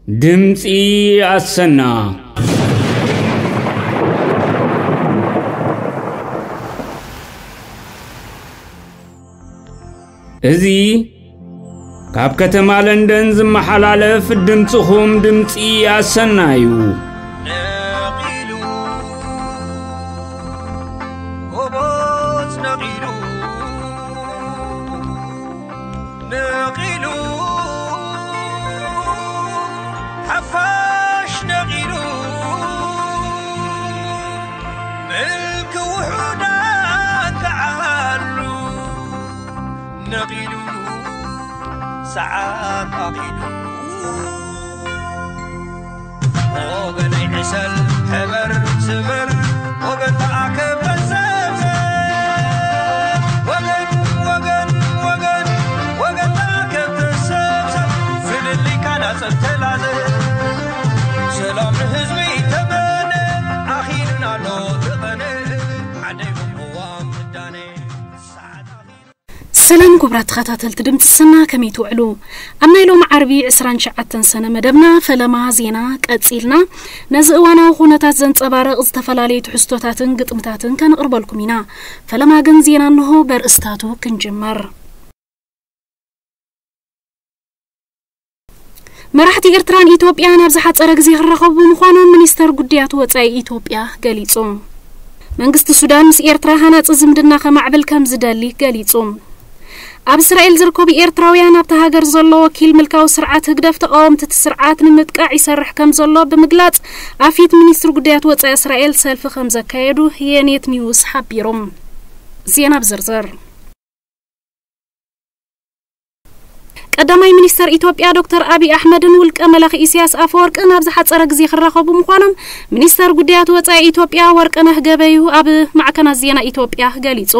ድምጺ ኣሰና። እዚ ካብ ከተማ ለንደን ዝመሓላለፍ ድምጽኹም ድምጺ ኣሰና እዩ። ነቒሉ፣ ጎቦዝ ነቒሉ፣ ነቒሉ፣ ሓፋሽ ነቒሉ፣ ምልኪ ውሑዳት ተዓሉ፣ ነቒሉ፣ ሰዓት ኣኺሉ። ወገነይ ዕሰል፣ ሕበር፣ ስመር፣ ወገን ተኣከብ፣ ተሰብሰብ። ወገን፣ ወገን፣ ወገን፣ ወገን ተኣከብ፣ ተሰብሰብ። ፍልልይካ ናጸብ ተላዘብ። ሰላም ንህዝቢ ተመነ፣ ኣኺሉና ኣሎ ተቐነ። ዓደይ ቅዋም ትዳነ፣ ሰዓት ኣኺሉ። ሰላም ክቡራት ተኸታተልቲ ድምፂ ኣሰና፣ ከመይ ትውዕሉ? ኣብ ናይ ሎሚ ዓርቢ ዕስራን ትሽዓተን ሰነ መደብና ፈለማ ዜና ቀፂልና፣ ነዚ እዋናዊ ኩነታት ዘንፀባርቕ ዝተፈላለዩ ትሕዝቶታትን ግጥምታትን ከነቕርበልኩም ኢና። ፈለማ ግን ዜና እንሆ በርእስታቱ ክንጅምር። መራሕቲ ኤርትራን ኢትዮጵያን ኣብ ዝሓጸረ ግዜ ክራኸቡ ምዃኖም ሚኒስተር ጉዳያት ወጻኢ ኢትዮጵያ ገሊጹ። መንግስቲ ሱዳን ምስ ኤርትራ ሃናጺ ዝምድና ከማዕብል ከም ዝደሊ ገሊጹ። ኣብ እስራኤል ዝርከቡ ኤርትራውያን ኣብታ ሃገር ዘሎ ወኪል ምልካዊ ስርዓት ህግደፍ ተቓወምቲ እቲ ስርዓት ንምጥቃዕ ይሰርሕ ከም ዘሎ ብምግላጽ ኣብ ፊት ሚኒስትሪ ጉዳያት ወጻኢ እስራኤል ሰልፊ ከም ዘካየዱ የኔት ኒውስ ሓቢሩ። ዜና ብዝርዝር። ቀዳማይ ሚኒስተር ኢትዮጵያ ዶክተር ኣቢይ ኣሕመድን ውልቀ መላኺ ኢሳያስ ኣፈወርቅን ኣብ ዝሓጸረ ግዜ ክራኸቡ ምዃኖም ሚኒስተር ጉዳያት ወጻኢ ኢትዮጵያ ወርቅነህ ገበዩ ኣብ ማዕከናት ዜና ኢትዮጵያ ገሊጹ።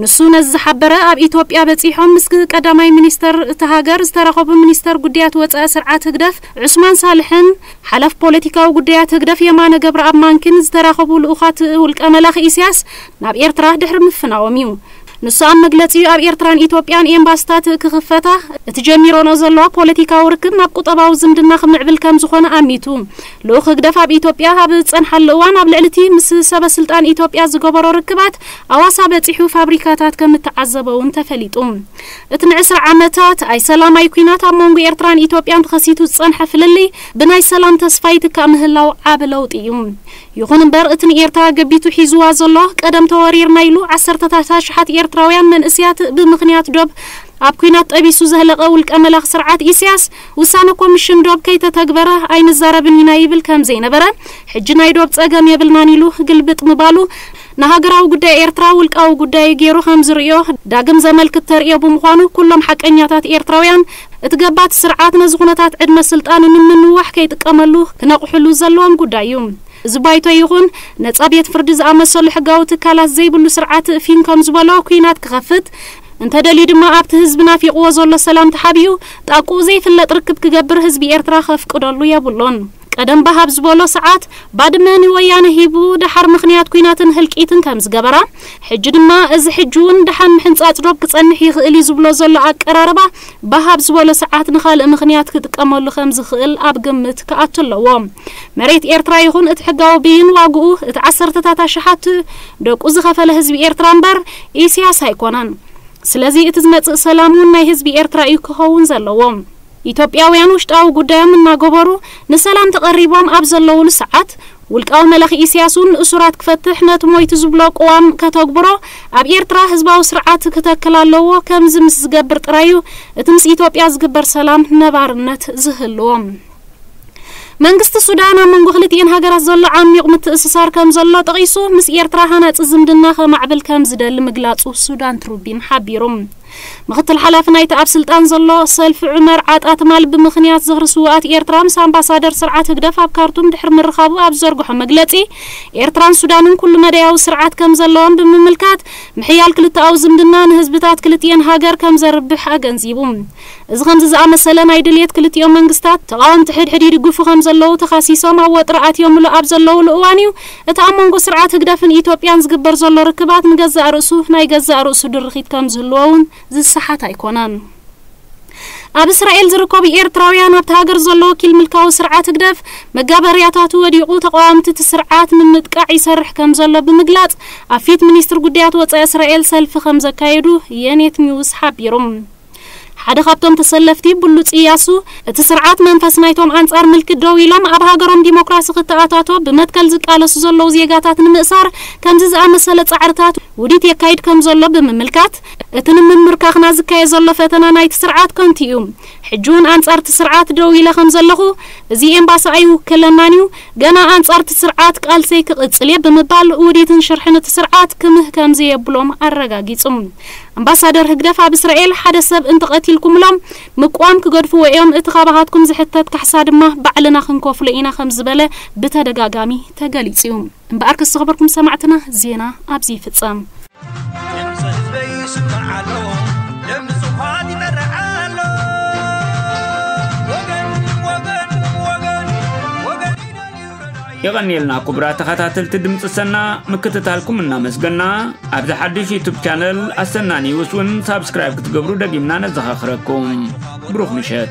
ንሱ ነዚ ዝሓበረ ኣብ ኢትዮጵያ በጺሖም ምስ ቀዳማይ ሚኒስተር እታ ሃገር ዝተራኸቡ ሚኒስተር ጉዳያት ወጻኢ ስርዓት ህግደፍ ዑስማን ሳልሕን ሓላፍ ፖለቲካዊ ጉዳያት ህግደፍ የማነ ገብረኣብ ማንኪን ዝተራኸቡ ልኡኻት ውልቀ መላኺ ኢሳያስ ናብ ኤርትራ ድሕሪ ምፍናዎም እዩ። ንሱ ኣብ መግለጺኡ ኣብ ኤርትራን ኢትዮጵያን ኤምባስታት ክኽፈታ፣ እቲ ጀሚሮንኦ ዘሎ ፖለቲካዊ ርክብ ናብ ቁጠባዊ ዝምድና ክምዕብል ከም ዝኾነ ኣሚቱ። ልኡኽ ህግደፍ ኣብ ኢትዮጵያ ኣብ ዝጸንሓሉ እዋን ኣብ ልዕሊ እቲ ምስ ሰበ ስልጣን ኢትዮጵያ ዝገበሮ ርክባት ኣዋሳ በጺሑ ፋብሪካታት ከም እተዓዘበ እውን ተፈሊጡ። እቲ ንዕስራ ዓመታት ኣይ ሰላም ኣይ ኲናት ኣብ መንጎ ኤርትራን ኢትዮጵያን ተኸሲቱ ዝጸንሐ ፍልልይ ብናይ ሰላም ተስፋ ይትካእ ምህላው ዓቢ ለውጢ እዩ። ይኹን እምበር፣ እቲ ንኤርትራ ገቢቱ ሒዝዋ ዘሎ፣ ቀደም ተወሪርና ኢሉ ዓሰርተታት ኣሽሓት ኤርትራውያን መንእስያት ብምኽንያት ዶብ ኣብ ኲናት ጠቢሱ ዘህለቐ ውልቀ መላኺ ስርዓት ኢሳያስ፣ ውሳነ ኮሚሽን ዶብ ከይተተግበረ ኣይንዛረብን ኢና ይብል ከም ዘይነበረ፣ ሕጂ ናይ ዶብ ጸገም የብልናን ኢሉ ግልብጥ ምባሉ፣ ንሃገራዊ ጉዳይ ኤርትራ ውልቃዊ ጉዳይ ገይሩ ከም ዝርእዮ ዳግም ዘመልክት ተርእዮ ብምዃኑ፣ ኩሎም ሓቀኛታት ኤርትራውያን እቲ ገባቲ ስርዓት ነዚ ኩነታት ዕድመ ስልጣኑ ንምንዋሕ ከይጥቀመሉ ክነቕሕሉ ዘለዎም ጉዳይ እዩ። እዚ ባይቶ ይኹን ነጻ ቤት ፍርዲ ዝኣመሰሉ ሕጋዊ ትካላት ዘይብሉ ስርዓት ፊን ከም ዝበሎ ኲናት ክኸፍት፣ እንተደልዩ ድማ ኣብቲ ህዝቢ ናፊቕዎ ዘሎ ሰላም ተሓቢኡ ጣቁኡ ዘይፍለጥ ርክብ ክገብር ህዝቢ ኤርትራ ከፍቅደሉ የብሉን። ቀደም ባህ ኣብ ዝበሎ ሰዓት ባድመ ንወያነ ሂቡ፣ ደሓር ምኽንያት ኲናትን ህልቂትን ከም ዝገበራ፣ ሕጂ ድማ እዚ ሕጂ እውን ደሓን ምሕንጻጽ ዶብ ክጸንሕ ይኽእል እዩ ዝብሎ ዘሎ ኣቀራርባ፣ ባህ ኣብ ዝበሎ ሰዓት ንኻልእ ምኽንያት ክጥቀመሉ ከም ዝኽእል ኣብ ግምት ክኣቱ ኣለዎ። መሬት ኤርትራ ይኹን እቲ ሕጋዊ ብይን ዋግኡ፣ እቲ ዓሰርተታት ኣሽሓት ደቁ ዝኸፈለ ህዝቢ ኤርትራ እምበር ኢሳያስ ኣይኮነን። ስለዚ እቲ ዝመጽእ ሰላም እውን ናይ ህዝቢ ኤርትራ እዩ ክኸውን ዘለዎ። ኢትዮጵያውያን ውሽጣዊ ጉዳዮም እናገበሩ ንሰላም ተቐሪቦም ኣብ ዘለውሉ ሰዓት፣ ውልቃዊ መላኺ ኢሳያስ እውን ንእሱራት ክፈትሕ፣ ነቲ ሞይቱ ዝብሎ ቅዋም ከተግብሮ፣ ኣብ ኤርትራ ህዝባዊ ስርዓት ክተክል ኣለዎ። ከምዚ ምስ ዝገብር ጥራይ እዩ እቲ ምስ ኢትዮጵያ ዝግበር ሰላም ነባርነት ዝህልዎ። መንግስቲ ሱዳን ኣብ መንጎ ክልቲኤን ሃገራት ዘሎ ዓሚቕ ምትእስሳር ከም ዘሎ ጠቒሱ፣ ምስ ኤርትራ ሃናጺ ዝምድና ከማዕብል ከም ዝደሊ ምግላጹ ሱዳን ትሩቢን ሓቢሩ። ምኽትል ሓላፊ ናይቲ ኣብ ስልጣን ዘሎ ሰልፊ ዑመር ዓጣ ትማል ብምኽንያት ዝኽሪ ስውኣት ኤርትራ ምስ ኣምባሳደር ስርዓት ህግደፍ ኣብ ካርቱም ድሕሪ ምርኻቡ ኣብ ዘርግሖ መግለጺ፣ ኤርትራን ሱዳንን ኩሉ መዳያዊ ስርዓት ከም ዘለዎም ብምምልካት፣ ምሕያል ክልተኣዊ ዝምድና ንህዝብታት ክልቲኤን ሃገር ከም ዘርብሕ ኣገንዚቡ። እዚ ከምዚ ዝኣመሰለ ናይ ድልየት ክልቲኦም መንግስታት፣ ተቓወምቲ ሕድሕድ ይድግፉ ከም ዘለዉ ተኻሲሶም ኣብ ወጥሪ ኣትዮምሉ ኣብ ዘለዉሉ እዋን እዩ፣ እቲ ኣብ መንጎ ስርዓት ህግደፍን ኢትዮጵያን ዝግበር ዘሎ ርክባት ንገዛእ ርእሱ ናይ ገዛእ ርእሱ ድርኺት ከም ዝህልዎ እውን ዝሰሓት ኣይኮነን። ኣብ እስራኤል ዝርከቡ ኤርትራውያን ኣብቲ ሃገር ዘሎ ወኪል ምልካዊ ስርዓት ህግደፍ መጋበርያታቱ ወዲቑ ተቓዋምቲ እቲ ስርዓት ንምጥቃዕ ይሰርሕ ከም ዘሎ ብምግላጽ ኣብ ፊት ሚኒስትር ጉዳያት ወጻኢ እስራኤል ሰልፊ ከም ዘካየዱ የኔት ኒውስ ሓቢሩ። ሓደ ካብቶም ተሰለፍቲ ብሉጽ ኢያሱ እቲ ስርዓት መንፈስ ናይቶም ኣንጻር ምልክት ደው ኢሎም ኣብ ሃገሮም ዲሞክራሲ ክተኣታቶ ብመትከል ዝቃለሱ ዘለዉ ዜጋታት ንምእሳር ከምዚ ዝኣመሰለ ጻዕርታት ውዲት የካይድ ከም ዘሎ ብምምልካት እቲ ንምምርካኽና ዝካየ ዘሎ ፈተና ናይቲ ስርዓት ከንቱ እዩ። ሕጂ እውን ኣንጻርቲ ስርዓት ደው ኢለ ከም ዘለኹ እዚ ኤምባሲ ኣይውክለናን እዩ። ገና ኣንጻርቲ ስርዓት ቃልሰይ ክቕጽል እየ ብምባል ውዲትን ሽርሕን እቲ ስርዓት ክምህ ከም ዘየብሎም ኣረጋጊጹ። ኣምባሳደር ህግደፍ ኣብ እስራኤል ሓደ ሰብ እንተቐቲልኩምሎም ምቋም ክገድፍዎ እዮም። እቲ ካባኻትኩም ዝሕተት ካሕሳ ድማ ባዕልና ክንከፍሎ ኢና ከም ዝበለ ብተደጋጋሚ ተገሊጹ እዩ። እምበኣር ከስተኽበርኩም ሰማዕትና ዜና ኣብዚ ይፍጸም። የቐንየልና ክቡራት ተኸታተልቲ ድምፂ ሰና ምክትታልኩም እናመስገና ኣብዚ ሓድሽ ዩቱብ ቻነል ኣሰና ኒውስ እውን ሳብስክራይብ ክትገብሩ ደጊምና ነዘኻኽረኩም። ብሩኽ ምሸት።